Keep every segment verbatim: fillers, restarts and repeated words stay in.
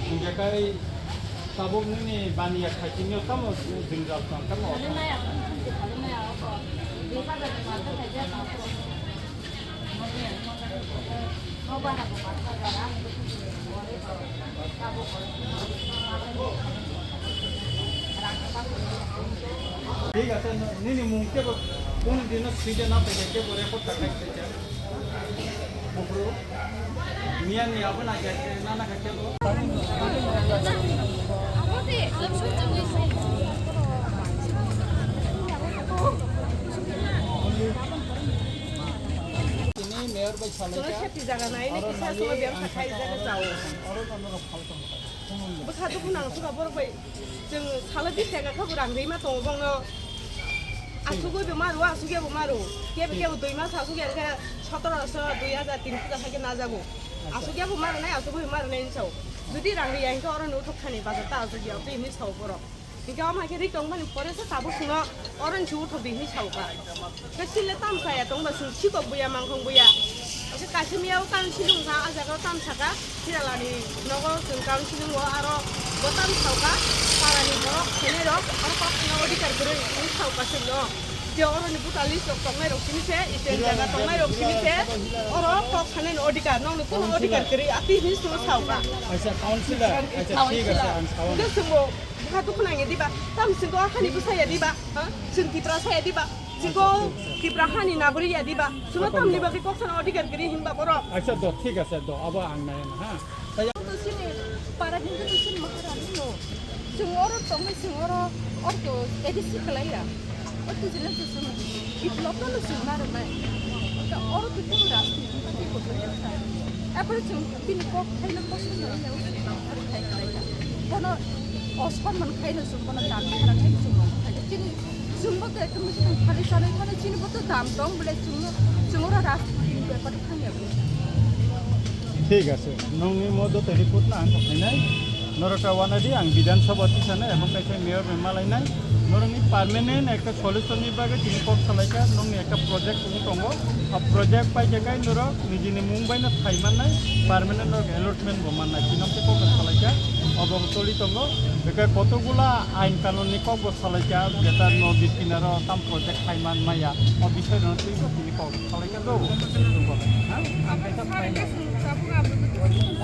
Hingke kai tabuk nini baniya khaitini tamo jwngjal tong tamo. Thik ase, nini mung kebo kunu dino side na phaikhe kebo record khaikhe. Bufru, miya ni abo na khe, na na khe bo. Tini mayor bai salai ka. Chwla khe twi jaga nai, nini kisa suma biyang kha khai jaga chao. Oro no no phal tong. Bwkha dukhu nang suka borok bai. Chwng salo bish taka kha bo rang rima tongo bongno. Asugwi bo maro, asugya bo maro. Kebo kebo dui mas asugya khe sotoroso, dui hajar, tin hajar hai khe najago. Asugya bo maro nai, asugwi bo maro nai hinwi sao. Jodi rang riya hinkhe oro no uthok thani bazar ta asugya, twi hinwi sao borok. Hinkhe omo hai khe ri tong mani pore se tabuk chwngno oro ni se uthok di hinwi sao kha. Khe sile tam saya tongba chwng sikok buya mangkhong buya. Khe kaisa miya o council wngkha, a jaga o tam saka, Hiralani nogo chwng council wngo, aro bo tam saoka, parani borok khainai rok, aro kok khana odhikar kwrwi hinwi saoka chwngno. Je oroni buta list rok tongnai rok simi se, iten jaga tongnai rok simi se, oro kok khanani odhikar, nokni kono odhikar kwrwi, ati hinwi chwngno saoka. Aisa, councilor, aisa, thik ase, ang saono. Hwnkhe chwngbo bwkha dukhu nangya diba, tam chwngko hani bwsaya diba, ha? Chwng Tipra saya diba? Chwngko Tipra hani nagorik ya diba? Chwngno tamni bagwi kok sana odhikar kwrwi hinba borok. Aisa do, thik ase do, abo ang nai na ha. Tei to sini para hindu to sini maharani no. Chwng oro tongnai chwng oro, oro to A D C kwlai ya. O to jila to chwng biplop no chwng narwknai. Oro to kunu rajniti party kotor ya. Apore chwng bini kok khaina kosto no ya, chwng khai kwlai ya. Bono osonman khaino chwng bono dam khana khaino chwng rong khai. Chini Chwngbo to ekdom bwswk thani chanwi thani chini bo to dam tong bole chwngno chwng oro rajniti ni bepar thangya bo. Thik ase, nongni mo joto report no ang khainai. Norok ta wanadi ang Bidhan Sabha tisana ebong kaisa mayor bai malainai. Norokni permanent ekta solution ni bagwi tini kok salaikha, nongni ekta project wng tongo. A project paikha kai norok nijini mung bai no thai mannai, permanent norok allotment bo mannai. Tini kok salaikha, obo toli tongo. Beke kotokgula ain kanun ni kok bo Salaikha, jeta nodi kinaro tam project khai man maya, o bisai rok twi bo tini kok salaikha do. Ha?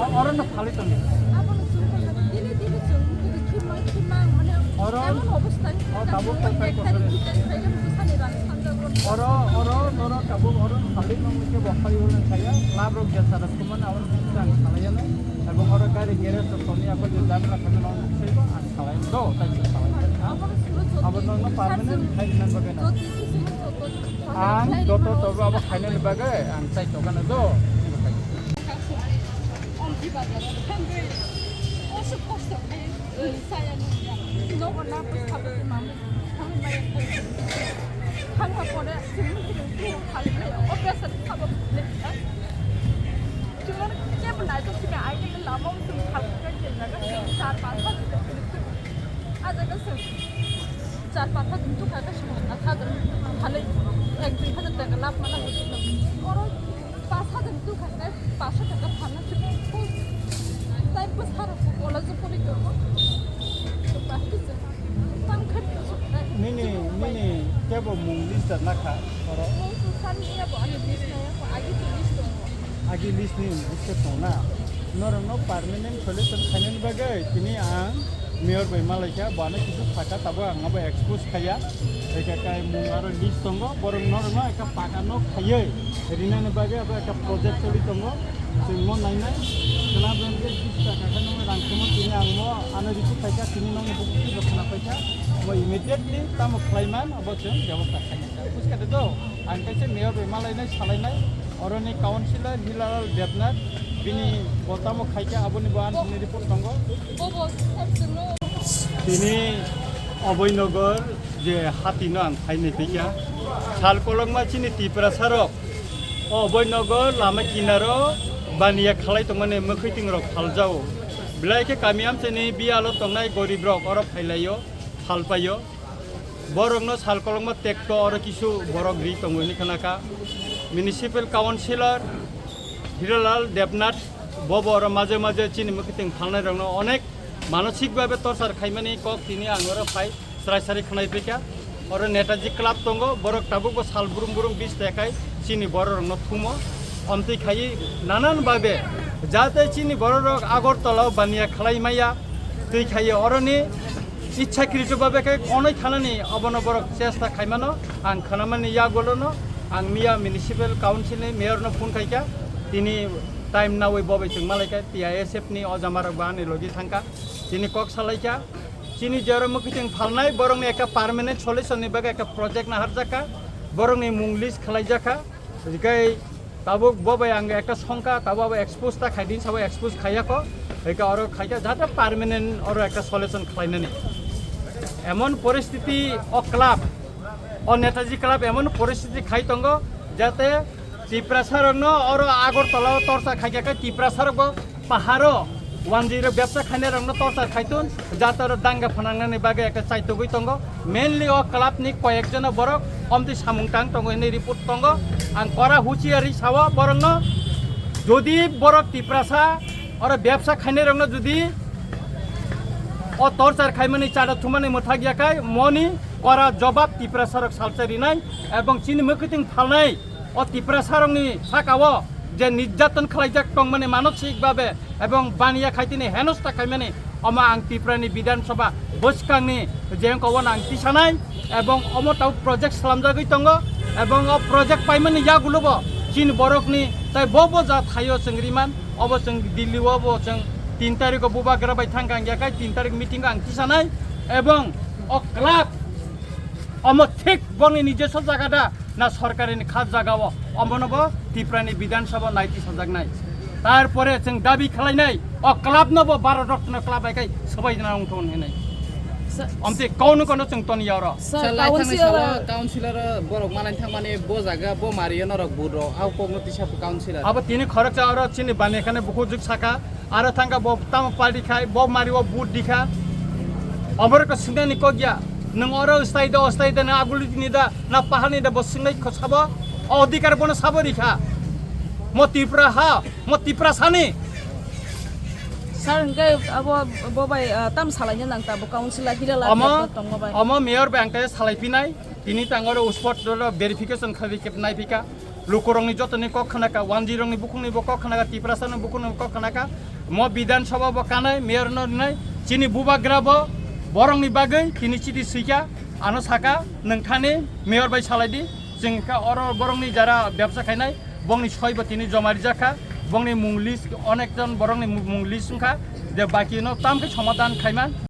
O, oro no phalwi tongdi. Oro, o tabuk to khai kosori. Oro, oro, noro tabuk oro phalwi tongdi khe bo khai oro saya, lab rok jesa rok kumana oro bisai ang salaiya no. Ebong oro gari garage rok tongya, abo je jabra khamwi rok saibo ang salai do, tai se salai. Abo nokno permanent khai rwna bagwi no. Ang joto tobo abo khainani bagwi ang chai tongano do. Thangma pore chwng chwng chwng khalai operation khabo le. Chwng kebo naithok sini aigil lama chwng khalai khe jaga chwng char panch hajar. A jaga chwng char panch hajar chwng kha khe chwng aat hajar khalai ek dui hajar taka lab mana. Oro Pas hajar tu khainai, pas hajar ka phalna chini ko. Tai bwsarok ko college pori tongo. Bahai kisa. Tam khe. Nini, nini kebo mung list da nakha oro. Mung tu san ni ya bo ani list na ya ko agi tu list tongo. Agi list ni list tongo na. Norokno permanent solution khainani bagwi tini ang Mayor bai malaikha, bo ano kisu sakha, tabuk ang abo expose khaiya. Ekha kai mung aro list tongo, borok norokno ekha paka nok khaiwi rinani bagwi abo ekha project choli tongo. Chwng mo nainai, khwna bangkhe bis taka khe nokni rang khemo tini ang mo ano receive khaikha, tini nokni bukhuk twi bo khwna paikha. Bo immediately tamo khlai man, abo chwng bebosta khainai. Buji kha de do, ang kaisa Mayor bai malainai, salainai. Oroni councilor Hilalal Debnath, bini bo tamo khaikha, aboni bo ang report tongo. Tini Abhoynagar je hati no ang khainai phaikha. Sal kolokma chini Tiprasa rok o Abhoynagar lama kinaro baniya khalai tongmani mwkhwtwng rok phaljao. Belai khe kami amchaini biyalo tongnai gorib rok oro phailaio, phalpaio. Borokno sal kolokma tekto oro kisu borok ri tongo hinwi khwnakha. Municipal Councilor Hiralal Debnath Bo bo oro maje maje chini mwkhitwng phalnairokno onek manosik babe torchar khaimani kok tini ang oro phai chwrai sari khwnai phaikha. Oro Netaji Club tongo, borok tabukbo sal brum brum bis tekai chini bororokno thumo. Omtwi khaiwi nanan babe jate chini bororok Agartala o baniya khlai maya twi khaiwi oroni ichhakrito babe khe konoi thanani obono borok chesta khaimano ang khwnamani yagulono ang miya municipal council ni mayor no phone khaikha tini time nawi bobai chwng malaikha T I S F ni ojamarok bo ani logi thangkha tini kok salaikha. Chini jora mwkhitwng phalnai borokni ekta permanent solution ni bagwi ekta project naharjakha, borokni mung list khlaijakha. Hikai tabuk bo bai ang ekta songkha, tabuk abo expose ta khaidin sabo expose khaiyakho. Hikai oro khaikha jate permanent oro ekta solution khlainani. Emon poristiti o club, o Netaji Club emon poristiti khai tongo jate Tiprasa rokno oro Agartala o torchar khaikha khe Tiprasa rokbo paharo wanjwi rok bebsa khainai rokno torchar khaitun jate oro danga phanangnani bagwi ekta chaitugwi tongo. Mainly o club ni koyek jona borok omtwi samung tang tongo hinwi report tongo. Ang kora huchiari sao borokno, jodi borok Tiprasa oro bebsa khainai rokno jodi o torchar khaimani chada thumani mwthak yakhai moni kora jobab Tiprasa rok salsa rinai ebong chini mwkhitwng phalnai o Tiprasa rokni saka o je nirjaton khlaijak tongmani manosik babe ebong baniya khaitini henosta khaimani omo ang Tiprani Bidhan Sabha bwskangni je wngkha obono ang tisanai ebong omo tau project slamjagwi tongo ebong o project paimani yagulobo chini borokni tai bo bo ja thaio chwng riman obo chwng Delhi o bo chwng tin tarikh o bubagra bai thangkha ang yakhai tin tarikh meeting o ang tisanai ebong o club omo thik bongni nijeso jaga da na sorkarini kha jaga o omono bo Tiprani Bidhan Sabha naiti sajaknai. Tarpore chwng dabi khlainai o club no bo Bharat Ratna club hai kai swbai na wngthon hinai. Sa- Omte kono kono chwng toni yaro. Sa- Sa laithangni council salo councilor borok manai thangmani bo jaga bo mario norok buro au kokno tisa councilor. Abo tini khoroksa oro chini bani khane bukhuk juk saka. Aro thangkha bo tamo party khai, bo mari o vote dikha. Oborok ko singnani kok ya. Nwng oro stay da, stay da, na aguli ni da, na pahani da, bo singnai kho sabo. O odhikar bono sabo rikha. Mo Tripura ha, mo Tripura sani. Sir, hingke abo bo bai, ah, tam salaina nang ta bo council a hira la Omo, tongma bai. Omo mayor bai ang kaya salai pinai. Tini tang oro spot oro verification khlai khe nai phika. Lukurokni jotoni kok khnaka, wanjirokni bukhukni bo kok khnaka, Tiprasani bukhukni bo kok khnaka. Mo Bidhan Sabha bo kanai, mayor no rinai, chini bubagra bo borokni bagwi tini chiti swikha, ano saka, "Nwng thani mayor bai salai di, chwng kha oro borokni jara bebsa khainai, bongni soi bo tini joma rijak kha, bongni mung list, onek jon borokni mung list wngkha, je baki no tam khe somadhan khaima."